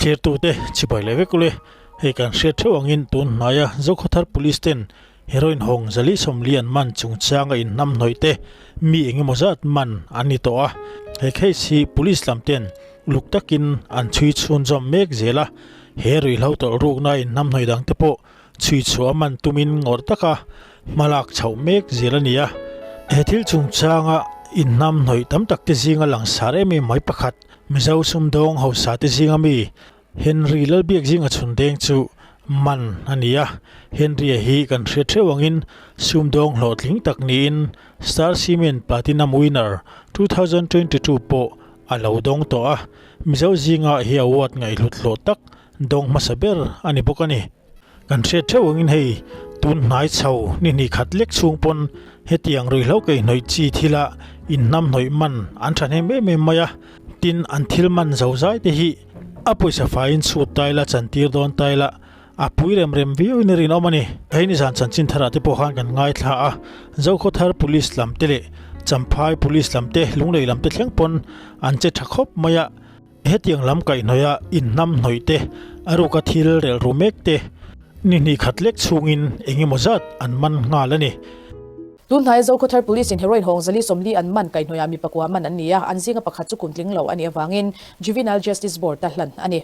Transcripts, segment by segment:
Thirtute chibai leh vek ule, hei kan hriat theuh angin tun hnaia Zokhawthar Police ten heroin hawng zali sawmli an man chungchanga inhnam hnawih te mi engemaw zat man an ni tawh a, he case hi Police lam ten uluk takin an chhui chhunzawm mek zel a, he ruihhlo tawlh rukna inhnam hnawih dang te pawh chhui chhuah man tumin ngawrh taka hmalak chhoh mek zel a ni a. He thil chungchanga inhnam hnawih tam tak te zinga langsar em em mai pakhat Mizo sumdawng hausa te zinga mi Henry Lalbiak zinga chhun deng chu man a ni a. Henry-a hi kan hriat theuh angin sumdawng hlawhtling tak niin Star Cement Platinum Winner 2022 pawh a lo dawng tawh a. Mizo zinga hi award ngaihhlut hlawh tak dawng hmasa ber a ni bawk a ni. Kan hriat theuh angin hei tun hnai chho ni hnih khat lek chhung pawn hetiang ruihhlo keihnawih chi thila inhnam hnawih man an tha hnem em em mai a, tin an thil man zo zai te hi a pawisa faiin chhut tai la chantir dawn tai la a pui rem rem viau in a rinawm a ni. Hei nizan chanchin tharah te pawh khan kan ngaithla a, Zokhawthar Police lam te leh Champhai Police lam te Lunglei lam te thleng pawn an che tha khawp mai a, Hetiang lam kaihhnawih a inhnam hnawih te, a ruka thil relh ru mek te ni hnih khat lek chhungin eng emaw zat an man nghal a ni. Tunhnai Zokhawthar Police in heroin hawng zali sawmli an man kaihhnawih ah mi pakua man an ni a, an zinga pakhat chu kum tling lo a nih avangin Juvenile Justice Board a hlan a ni.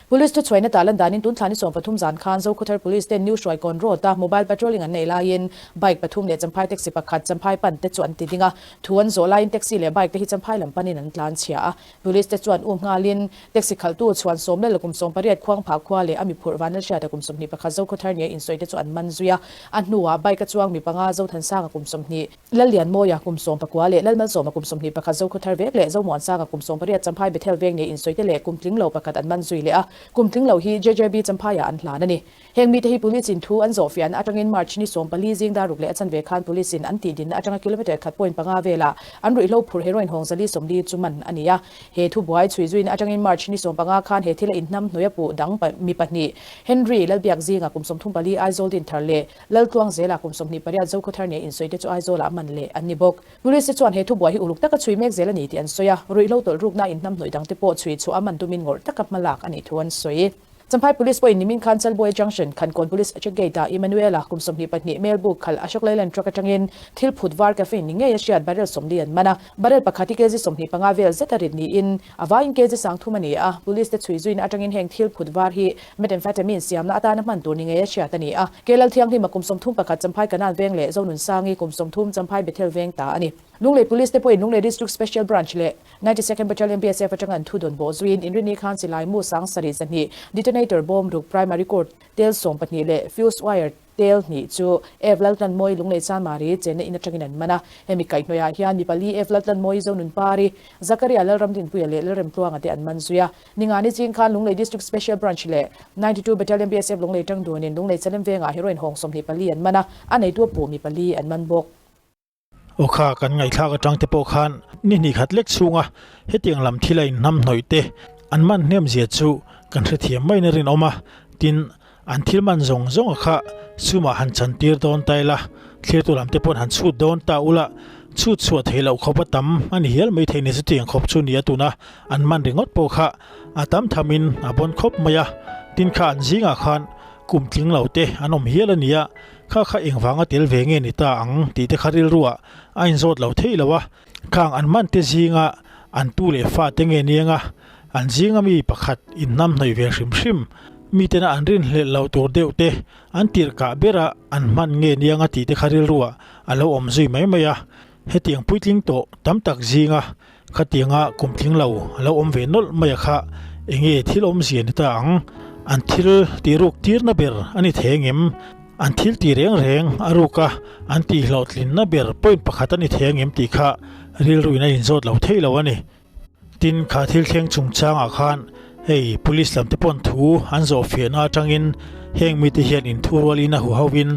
Police thuchhuaina tah lan danin tun thlani 13 zan khan Zokhawthar Police ten New Hruaikawn Road a mobile patrolling an nei laiin bike pathum leh Champhai taxi pakhat Champhai pan te chu an ti ding a, thu an zawh laiin taxi leh bike te hi Champhai lam panin an tlan chhia a. Police te chuan um nghalin taxi khalhtu chhuan sawm leh kum 18 khuang phah khua leh a mi phurh Vanlalhriata kum 21 Zokhawthar nia insawi te chu an man zui a. A hnuah bike a chuang mi panga Zothansanga kum 20, Lallianmawia kum 19 leh Lalmalsawma kum 21 Zokhawthar vek leh Zomuansanga kum 18 Champhai Bethel veng nia insawi te leh kum tling lo pakhat an man zui leh a. Kum tling lo hi JJB Champhaiah an hlan a ni. Heng mite hi Police in thu an zawhfiahna atangin March ni 14 zing dar ruk leh a chanve khan Police in an tihdinna atanga kilometre khat point panga velah an ruihhlo phurh heroin hawng 140 chu man a ni a. He thubuai chhui zuina atangin March ni 15 khan he thil a inhnam hnuaia puh dang mi pahnih Henry Lalbiak zinga kum 34 Aizawl Dinthar leh Laltluangzela kum 28 Zokhawthar nia insawi te chu Aizawlah man leh an ni bawk. Police te chuan he thubuai hi uluk taka chhui mek zel a ni tih an sawi a, ruihhlo tawlh rukna inhnam hnuai dangte pawh chhui chhuah a man tumin ngawrh taka hmalak a nih thu an sawi. Champhai Police pawhin nimin khan Chalbuai Junction, Khankawn Police Check Gate-ah Emmanuel-a kum 22 Melbuk khalh Ashok Leyland truck atangin thil phut var caffeine ni ngei a hriat barrel 40 an man a. Barrel pakhat hi kg 25 vel zet a rit niin a vaiin kg 30 a ni a. Police te chhui zuina atangin heng thil phut var hi methamphetamine siamna atana hman tur ni ngei a hriat a ni a. Kelal Thianghlima kum 31 Champhai Kanan Veng leh Zonunsangi kum 30 Champhai Bethel Veng ta a ni. Lunglei Police te pawhin Lunglei District Special Branch leh 92nd Battalion BSF atanga an thu dawn bawh zuiin Inrini khan silai mu sang sarih zahnih, detonator bawm ruk, primary cord tel 12 leh fuse wire tel hnih chu Ev Laltlanmawi Lunglei Chanmari chenna in atangin an man a. Hemi kaihhnawihah hian mi pali Ev Laltlanmawi Zonunpari, Zakaria Lalramdinpuia leh Lalremtluanga te an man zui a. Ningani ching khan Lunglei District Special Branch leh 92 Battalion BSF Lunglei tangdunin Lunglei Chalem vengah heroin hawng 24 an man a, a neitu a puh mi pali an man bawk. Aw kha kan ngaihthlak atang te pawh khan ni hnih khat lek chhunga hetiang lam thil a inhnam hnawih te an man hnem zia chu kan hrethiam maiin a rinawm a, tin an thil man zawng zawng a kha sumah han chan tir dawn ta ila, thlirtu lam te pawn han chhut dawn ta ula, chhut chhuah theih loh khawp a tam a ni hial mai thei ni chutiang khawp chu ni a tuna an man ringawt pawh kha a tam thamin a bawn khawp mai a, tin kha an zingah khan kum tling lo te an awm hial a ni a. Kha kha engvanga tel ve nge ni ta ang tih te kha rilruah a inzawt lo theih lo a, khang an man te zinga an tu leh fa te nge niang a, an zinga mi pakhat inhnam hnawih ve hrim hrim, mitena an rinhlelh loh tur deuh te an tirh kah bera an hman nge niang a tih te kha rilruah a lo awm zui mai mai a. Hetiang puitling tawh tam tak zinga khatianga kum tling lo a lo awm ve nawlh mai a kha enge thil awmzia ni ta ang? An thil tih ruk tirna ber a ni thei angem? An thil tih reng reng a ruk a, an tih hlawhtlinna ber point pakhat a ni thei angem tih kha rilruin a inzawt lo thei lo a ni. Tin, kha thil thleng chungchangah khan hei police lam te pawn thu an zawh fiahna atangin heng mite hian inthurualin a huhoin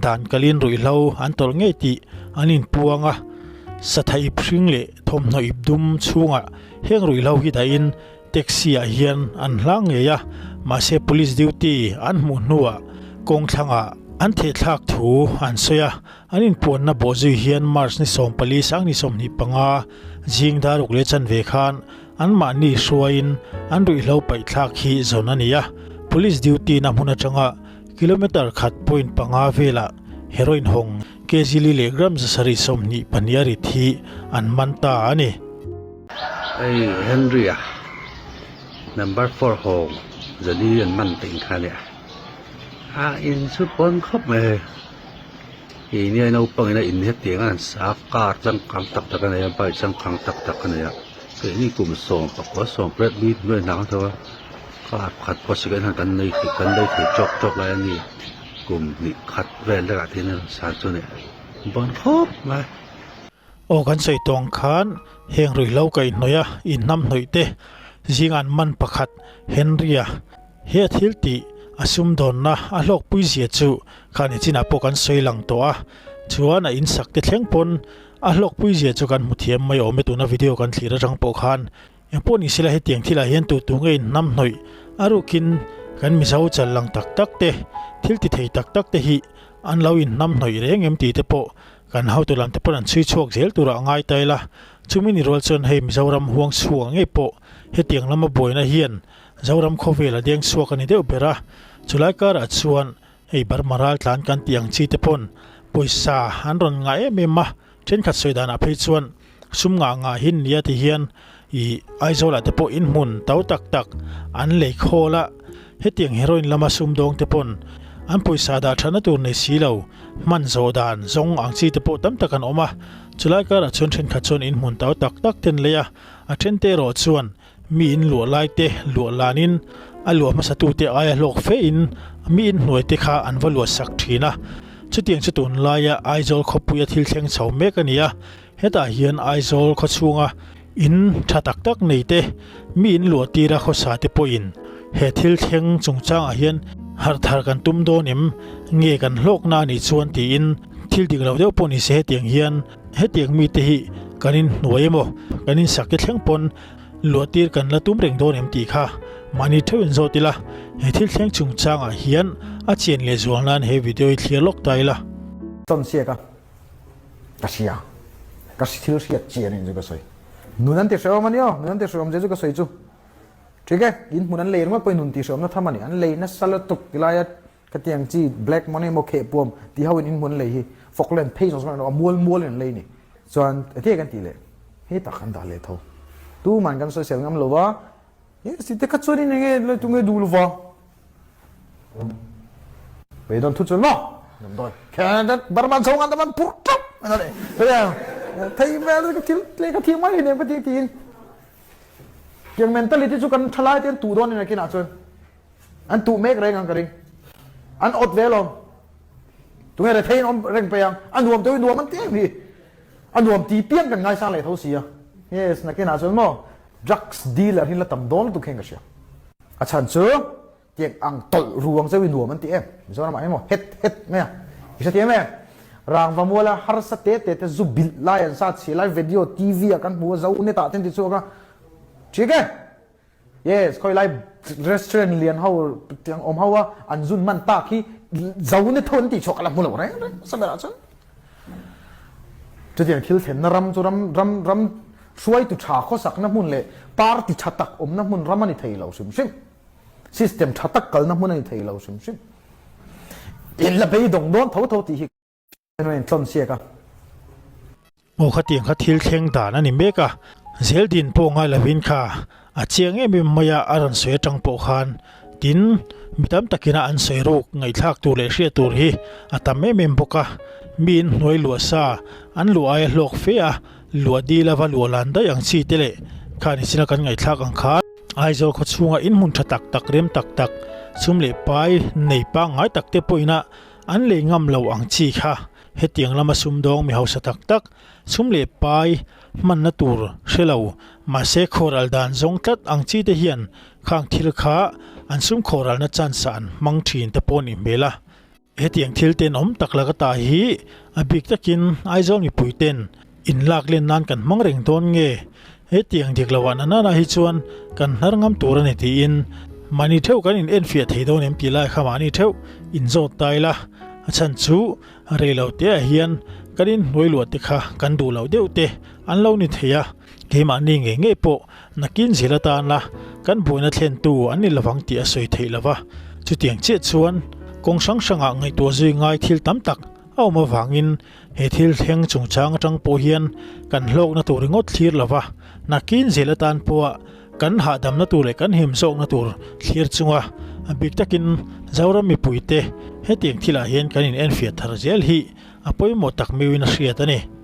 dan kalin ruihhlo an tawlh ngei tih an inpuang a. Satha ip hring leh thawmhnaw ip dum chhungah heng ruihhlo hi dahin taxi ah hian an hlang ngei a, mahse police duty an hmuh hnuah kawng thlangah an thehthlak thu an sawi a. An inpuanna bawhzui hian March ni 14 sang ni 25 zing dar ruk leh chanve khan anmahni hruaiin an ruihhlo paihthlak hi zawn a ni a, Police duty na hmun atanga kilometre khat point panga velah heroin hawng kg li leh gram 722 a rit hi an man ta a ni. Hei Henry-a number four hawng zali an man tih kha nia a in chu pawn khawp mai hei. Keini a naupang ina in hetiang a an sa a car changkang tak tak a nei a bike changkang tak tak a nei a keini kum 18 18 mi hnuai hnang tho a car pakhat pawh second hand kan nei thei kan lei thei tawk tawk lai a ni kum hnih khat vel lekah te hian a rawn san chu a ni bawn khawp mai. Aw kan sawi tawng khan heng ruihhlo kaihhnawih a inhnamhnawih te zingah an man pakhat Henry-a He a thil tih a sumdawnna a hlawkpui zia chu kha ni chinah pawh kan sawi lang tawh a, chuan a insak te thleng pawn a hlawkpui zia chu kan hmu thiam mai awm e tuna video kan thlir atang pawh khan engpawh ni sela hetiang thilah hian tu tu nge in hnam hnawih a rukin kan Mizo chal lang tak tak te thil ti thei tak tak te hi an lo in hnam hnawih reng em tih te pawh kan hotu lam te pawn an chhui chhuak zel turah a ngai ta ila chumi ni rual chuan hei Mizoram huang chhuak ngei pawh hetiang lama buaina hian Zoram khawvel a deng chhuak a ni deuh ber a, chulai karah chuan hei Burma ral tlan kan tih ang chi te pawn pawisa an rawn ngah em em a, thenkhat sawi danah phei chuan sum ngah ngah hin nia ti hian ih Aizawlah te pawh inhmun to tak tak an lei khawl a, hetiang heroin lama sumdawng te pawn an pawisa dah thatna tur nei si lo hman zawh dan zawng ang chi te pawh tam tak an awm a, chulai karah chuan thenkhat chuan inhmun to tak tak ten lei a, a then te erawh chuan Mi in luah lai te luah lanin a luah hmasatute aia hlawk fe in mi in hnuai te kha an va luah sak thin a. Chutiang chu tunlaia Aizawl khawpuia thil thleng chho mek a ni a, hetah hian Aizawl khawchhunga in tha tak tak nei te, mi in luah tira khawsa te pawhin he thil thleng chungchangah hian harh thar kan tum dawn em nge kan hlawkna a nih chuan tiin thil dik lo deuh pawh ni se hetiang hian hetiang mite hi kan in hnuai emaw kan in sak te thleng pawn Luahtir kan la tum reng dawn em tih kha mahni theuh in zawt ila, he thil thleng chungchangah hian a chian leh zual nan he video hi thlir lawk ta ila. Chawn siak a, ka hria, ka thil hriat chian in chu ka sawi. Nun an ti hrehawm a ni aw, nun an ti hrehawm zia chu ka sawi chu. Ṭhik e, in hmun an lei ringawt pawhin nun ti hrehawmna tham a ni, an lei nasa lutuk tilai a khatiang chi black money emaw khehpuam tih ho in in hmun an lei hi Falkland phei zawng zawng a mual mual in an lei a ni. Chuan enge kan tih leh hetah kan dah leh tho. Tuman kan sawisel ngam lo va, yes ti te kha chuan in enge lai tunge duh lo va. Beidawn thu chuan maw damdawi khen Burma chho ngan taman phur tap thei vel ka thil lehkha thiam mai hinem ka ti tiin tiang mentality chu kan thalai te an tuh dawn in a kinah chuan An tuh mek reng ang ka ring. An awt ve alawm. Tunge rethei an awm reng pei ang. A nuam teuh i nuam an ti em hi. A nuam ti piang kan ngaisang leh tho si a. Yes, nakinah chuan maw drugs dealer hi la tam dawn lutuk hian ka hria. A chhan chu tiang ang tawlh ru ang cheu i nuam an ti em. Mizoramah hian maw het het mai a. I hrethiam em? Rangva muala harsa te te te zu bilh lai an sa chhia lai video TV ah kan hmu a, zo net ah te an ti chhuak a. Ṭhik e! Yes, khawi lai restaurant lian ho tiang awm ho a an zun man tak hi zo ni tho an tih chhuah ka la hmu lo reng reng hmasa berah chuan. Chutiang thil thlenna ram chu ram ram ram hruaitu tha khawsakna hmun leh party tha tak awmna hmun ram a ni thei lo hrim hrim. System tha tak kalna hmun a ni thei lo hrim hrim. In la beidawng dawn tho tho tih hi Henu in tlawn siak a. Aw khatiang kha thil thleng dan a ni mek a, Zeldin pawh ngai lovin kha a chiang em em mai a, a rawn sawi atang pawh khan tin mi tam takin a an sawi ruk ngaihthlak tur leh hriat tur hi a tam em em bawk a, mi in hnuai luah sa an luah aia hlawk fe a, luah dil a va luah lan daih ang chi te leh kha nichina kan ngaihthlak ang khan. Aizawl khaw chhunga in hmun tha tak tak rem tak tak sum leh pai nei pangngai tak te pawhin a An lei ngam lo ang chi kha hetiang lama sumdawng mi hausa tak tak, sum leh pai hmanna tur hre lo, mahse khawhral dan zawng tlat ang chi te hian khang thil kha an sum khawhralna chance ah an hmang thin te pawh a nih hmel a. Hetiang thil tenawm tak laka ta hi a bik takin Aizawl mipui ten In lak len nan kan hmang reng dawn nge? Hetiang dik loh ah nanana hi chuan kan hnar ngam tur a ni tiin mahni theuh kan in enfiah thei dawn em tih lai kha mahni theuh in zawt ta ila. A chhan chu rei lo te ah hian kan in hnuai luah te kha kan duh loh deuh te an lo ni thei a, keimahni ngei ngei pawh Nakin zil atana kan buaina thlentu an ni lovang tih a sawi theih lova, chutiang chiah chuan kawng hrang hrangah ngaihtuah zui ngai thil tam tak a awm avangin he thil thleng chungchang atang pawh hian kan hlawkna tur ringawt thlir lova, nakin zil atan pawha kan hahdamna tur leh kan him zawkna tur thlir chunga a bik takin Zoram mipuite hetiang thilah hian kan inenfiah thar zel hi a pawimawh tak miuin a hriat a ni.